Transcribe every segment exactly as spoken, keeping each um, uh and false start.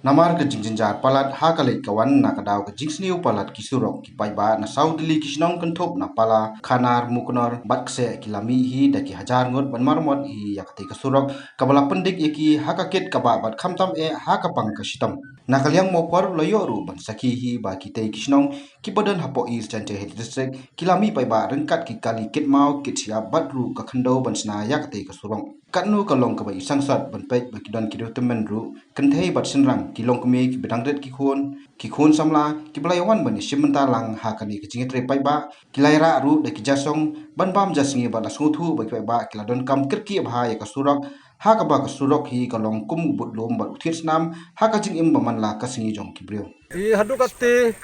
Namar ka jingjynjar palat ha ka leit ka wan na ka daw ka jingsniew palat ki surok, ki paidbah na saw tylli ki shnong kynthup na Pala, Khanar, Muknor bad Kseh ki la mih hi da ki hajar ngut ban maramot hi ïa katei ka surok kaba la pyndik ïa ki ha ka kit ka bah bad khamtam eh ha ka pang ka shitom. Na ka liang Mawphor la ïoh ruh ban sakhi hi ba kitei ki shnong kiba don hapoh East Jaintia Hills District ki la mih paidbah ryngkat ki kali kit maw kit shyiap bad ruh ka khyndew ban shna ïa katei ka surok. Katno ka long kaba i sangsot ban peit ba ki don ki riew tymmen ruh kynthei bad shynrang ki longkmie kiba dang rit ki khun, ki khun samla kiba la ïa wan ban ïashim bynta lang ha kane ka jingïatrei paidbah, ki la ïarah ruh da ki jasong ban bam jasngi bad la sngewthuh ba ki paidbah ki la donkam kyrkieh bha ïa ka surok, ha kaba ka surok hi ka long kum u budlum bad u thied snam ha ka jingim ba man la ka sngi jong ki briew. I haduh katte,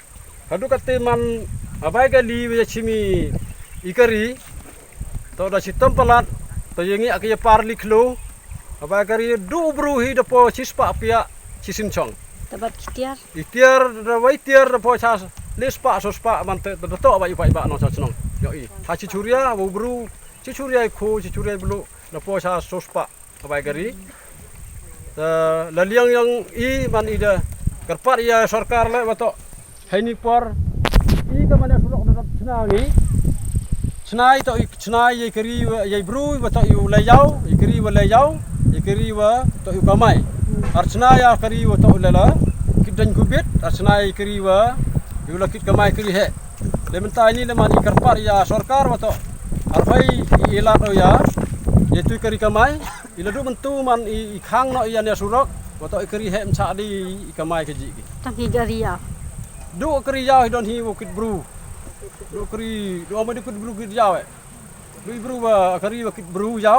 haduh katte man habai ka li ïa shim i kari. To da shitom palat, to ïa ngi aka ïa par li klo. Habai kari du bru hi da po shispah pia shisin chong. Tabat kitiar. Itiar da wai tiar da po sha lispah sospah man te da to ba i pai ba no sha chnong. Yo i. Ha chi churia, wa bru, chi churia i kho, chi churia i blu, da po sha sospah. Habai kari. Da la liang yang i man i da kyrpad ïa sorkar le ba to. Haini por i ka mane surok da chna ngi. Chna i to i chna i kari wa i bru wa to i u le yau, i kari wa le yau, i kari wa to i kamai. Ar chna ïa kari wa to le la kit dan kubit, ar chna i kari wa i u la kit kamai kari he. Le mynta ini le man i kyrpad ïa sorkar wa to. Ar hoi i la to ïa i tu i kari kamai. I la du myntu man i, i khang no i ane surok, wa to i kari he mcha di i kamai ka ji ki. Tang hi kari ïa. Du kari ïa hi don hi wa kit bru. Du kari, du ma di kit bru kit ïa we. Du i bru wa kari wa kit bru ïa.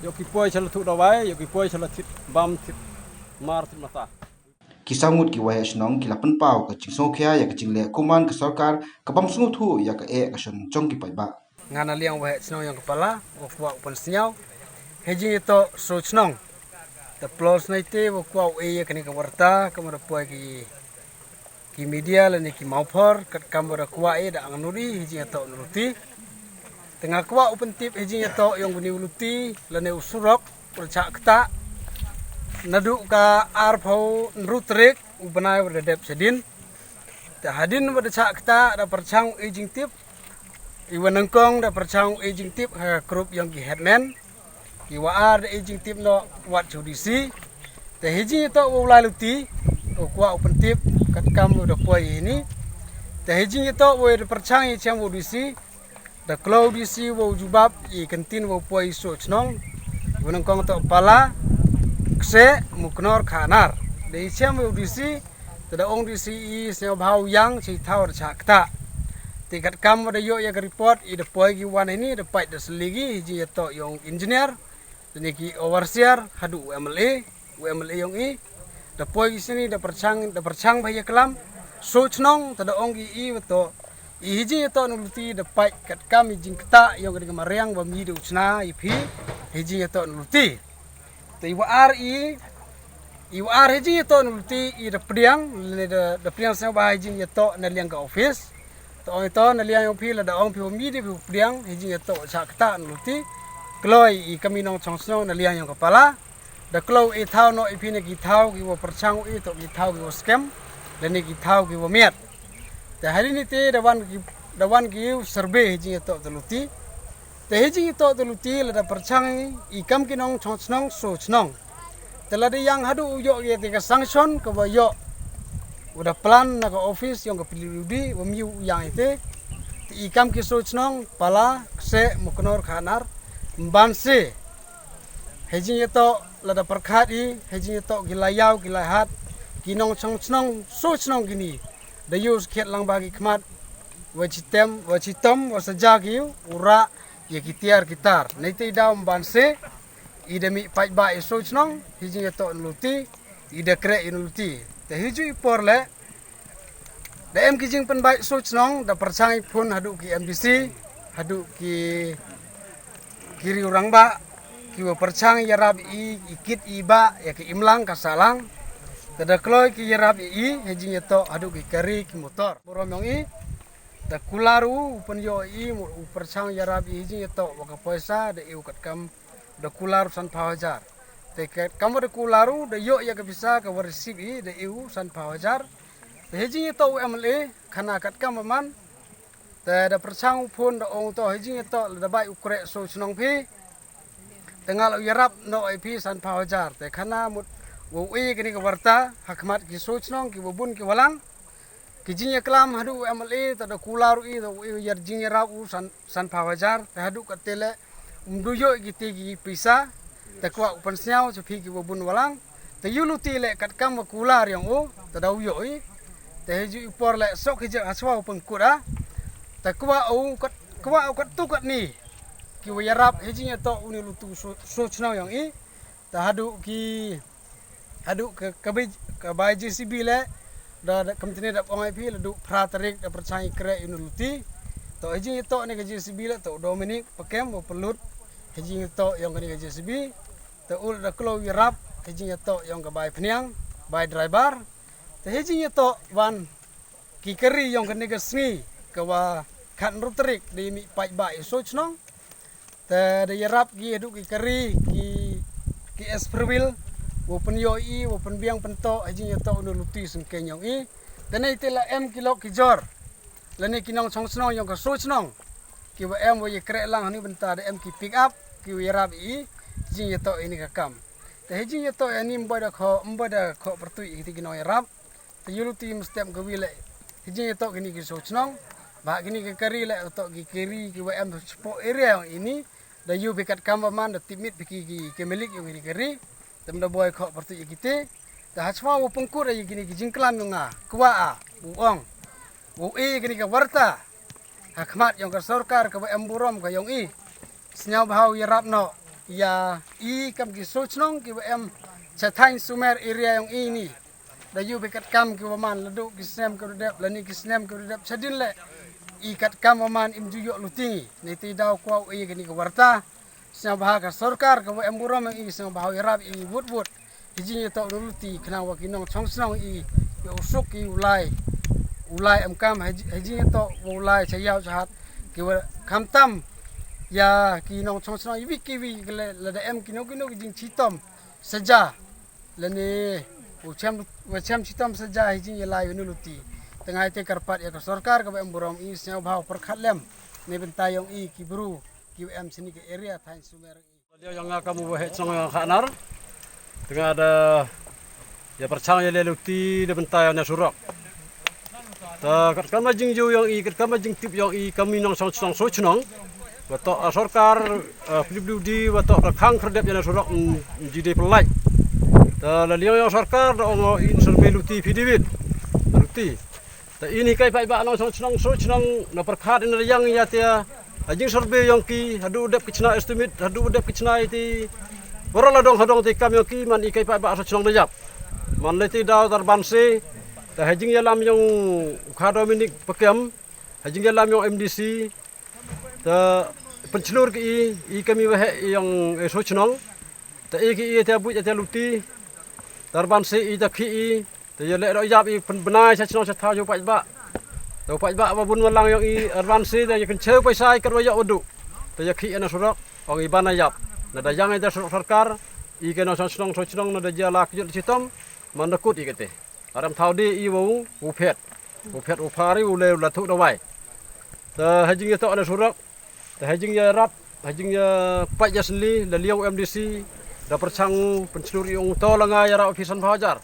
Yo ki poi chala tu dawai, yo ki poi chala tit bam tit mar tit mata. Ki saw ngut ki waheh shnong ki la pynpaw ka jingsngewkhia ïa ka jingleh kuman ka sorkar ka bam sngewthuh ïa ka eh ka shon jong ki paidbah. Nga na liang waheh shnong ïong ka Pala, wa kwah u pynsngew. He jingïatoh so chnong. Te plos nai te wa kwah u e ïa kane ka warta, ka mara poi ki, ki media lane ki Mawphor, kat kam wa da kwah e da ang nuri, he jingïatoh nuri ti. Te nga kwah u pyntip he jingïatoh ïong bani u luti, lane u surok, u da chah kta. Naduh ka arphew hynriew tarik, u bnai wa da dep shadin. Te hadin wa da chah kta, da pyrchang u e jingtip, i wa nyngkong da pyrchang u e jingtip ha ka group ïong ki headman. I wa ar da e jingtip noh wat sha u D C. Te he jingïatoh wa u lai luti, u kwah u pyntip, kat kam wa da poi ini. Te he jingïatoh wa da pyrchang i chem wa u D C. Da klo u D C wa u jubab i kyntin wa u poi i so chnong. I wa nyngkong to Pala, Kseh, Muknor, Khanar. Da i chem wa u D C, te da ong D C i sngewbha u ïang chi thaw da chah kta. Te kat kam wa da ïoh ïa ka report i da poi ki wan ini da pait da sylli ki, he jingïatoh ïong engineer, lane ki overseer, haduh u M L A, u M L A ïong i. Da poi ki sini da pyrchang, da pyrchang bha ïa klam. So chnong, te da ong ki i wa to. I he jingïatoh nuri luti da pait kat kam i jingkta ïong ka ding mariang wa mi da u chna i phi. He jingïatoh nuri luti. Te i wa ar i, i wa ar he jingïatoh nuri luti i da pdiang, lane da, da pdiang sngewbha he jingïatoh na liang ka office. Te ong i to na liang ïong phi la da ong phi wa mi da phi pdiang, he jingïatoh chah kta nuri luti. Kloi i kami nongchong chnong na liang ïong ka Pala. Da klo i thaw noh i phi ne ki thaw ki wa pyrchang i to ki thaw ki wa skhem. Lane ki thaw ki wa miat. Te hadin ite da wan ki, da wan ki u survey he jingïatoh te luti. Te he jingïatoh te luti la da pyrchang i kam ki nongchong chnong so chnong. Te la da ïang haduh u ïoh ïa te ka sanction ka wa ïoh. U da plan na ka office ïong ka P W D, wa mi u ïang ite. Te i kam ki so chnong, Pala, Kseh, Muknor, Khanar, Mbanse. He jingïatoh la da pyrkhat i, he jingïatoh ki la ïaw, ki la hat, ki nongchong chnong, so chnong kini. Da ïoh skhet lang ba ki khmat, wa chitem, wa chitom, wa saja ki u rah, ïa ki tiar ki tar. Nei te i daw Mbanse, i da mih paidbah i so chnong, he jingïatoh nuri luti, i da kreh i nuri luti. Te hi ju i por le, da em ki jingpynbait so chnong, da pyrchang i phun haduh ki M D C, haduh ki, ki riewrangbah, ki wa pyrchang ïarap i, i kit i bah, ïa ki imlang ka sahlang. Te da kloi ki ïarap i, he jingïatoh haduh ki kari ki motor. Burom ïong i, da kular u, u pynïoh i, u pyrchang ïarap i, he jingïatoh wa ka poisa, da i u katkam, da kular san phaw hajar. Te katkam wa da kular u, da ïoh ïa ka pisa ka wa receive i, da e u sanphew hajar. Te ha jingïatoh u M L A, khana katkam wa man. Te da pyrshang u phone da ong to ha jingïatoh lada bai u kreh soo chnong phi, te nga la u ïarap noh ïa phi sanphew hajar. Te khana mut wa u e kani ka warta ha khmat ki soo chnong ki wa bun ki wa lang. Ki jingïaklam haduh u M L A te da kular u i, te u e u ïa jingïarap u san, sanphew hajar. Te haduh katte leh um du ïoh ïa kiti ki pisa. Te kwah u pynsngew cha phi ki wa bun wa lang. Te ïa u luti leh katkam wa kular ïong u, te da u ïoh i. Te ha ju i por leh sok hi jek ha shuwa u pynkut a. Te kwah u kat, kwah u katto katne ki wa ïarap ha jingïatoh uni u luti soo, soo chnong ïong i. Te haduh ki, haduh ka, ka bai, ka bai J C B leh, da, da kam tine da ong ïa phi, la duh phra tarik da pyrshang i kreh uni u luti. To ha jingïatoh ne ka J C B leh, to u Dominic Pakem wa pynlut ha jingïatoh ïong kani ka J C B. Te u la da kloi ïarap ha jingïatoh ïong ka bai phniang, bai driver. Te ha jingïatoh wan ki kari ïong kani ka sngi ka wa khatynru tarik da ïa mih paidbah ïa soo chnong. Te da ïarap ki haduh ki kari ki, ki S four wheel, wa pynïoh i, wa pynbiang pyntoh ha jingïatoh uni u luti syngkeiñ ïong i. Te neite la em ki lok ki jor, lane ki nongshong chnong ïong ka soo chnong, ki wa em wa ïa kreh lang hani bynta da em ki pick up ki wa ïarap i jingïatoh ïa ini ka kam. Te ha jingïatoh ïa ini ym boi da khoh, ym boi da khoh pyrtuit ïa kiti ki nongïarap. Te ïa u luti mynstep ka wi leh ha jingïatoh kini ki soo chnong. Ba kini ki kari leh, toh ki kari ki wa em shapoh area ïong ini. Da ïa u phi katkam wa man, da tipmit phi ki, ki, ki malik ïong kini kari. Te ym da boi khoh pyrtuit ïa kiti. Te ha shuwa wa pynkut ïa kini ki jingklam ïong nga, kwah a u ong, u e kini ka warta ha khmat ïong ka sorkar ka wa em burom ka ïong i. Sngewbha u ïarap noh ïa i kam ki soo chnong ki wa em cha thaiñ Sumer area ïong i ni. Da ïa u phi katkam ki wa man, la duh ki snem ki wa dep, lane ki snem ki wa dep shadien leh, i katkam wa man im ju ïoh luti ngi. Neite daw kwah u e kani ka warta. Sngewbha ka sorkar ka wa em burom ïong i, sngewbha u ïarap i wut wut ha jingïatoh uni u luti, khnang wa ki nongshong chnong i ïoh u suk ki u lai, u lai em kam ha ji-, ha jingïatoh wa u lai cha ïaw cha hat. Ki wa khamtam ïa ki nongshong chnong i wi ki wi ki leh, lada em kino kino ki jingchitom saja, lane u chem, wa chem chitom saja ha jingïalai uni u luti. Te nga ïa te kyrpad ïa ka sorkar ka wa em burom i, sngewbha u pyrkhat lem na bynta ïong i ki bru ki wa em shini ka area thaiñ Sumer. Ïa nga kam u waheh chnong ïa Khahnar. Te nga da ïa pyrshang ïa leh luti na bynta ïa une u surok. Te katkam ka jingjia ïong i, katkam ka jingtip ïong i, kam i nongshong chnong soo chnong, wa toh ka sorkar, eh, P W D, wa toh ka khang khyrdep ïa une u surok, mm, mm, ji dei pyllait. Te la liang ïong sorkar da ong in survey luti phi dei wit. Luti. Te ini kai paidbah nongshong chnong soo chnong, na pyrkhat ina ïang ïa te ha jingsurvey ïong ki, haduh dep ki chna estimate, haduh dep ki chna iti. Waroh la dong hadong te kam ïong ki, man i kai paidbah soo chnong da ïap. Man lei te daw tar ban se, te ha jingïalam ïong u kha Dominic Pakem, ha jingïalam ïong M D C, te pynchlur ki i, i kam i waheh ïong i soo chnong. Te i ki i te buit te luti, tar ban se i te khi i, te ïa leh doh ïap i pynbna cha chnong cha thaw ïa u paidbah. Te u paidbah wa bun wa lang ïong i advance te ïa kynchew paisa i kat wa ïoh wa duh. Te ïa khi ïa na surok, ong i ban ïap. Na da ïang ïa da surok sorkar, i ke nongshong chnong soo chnong na da jia la kjut chitom, man da kut i kate. Aram thaw de i wa u, u phet. U phet u phari u le la thuh da wai. Te ha jingïatoh na surok, te ha jingïarap, ha jingïapait ïa sli, la liang u M D C, da pyrshang u, pynchlur ïong u to la nga ïarap phi sanphew hajar.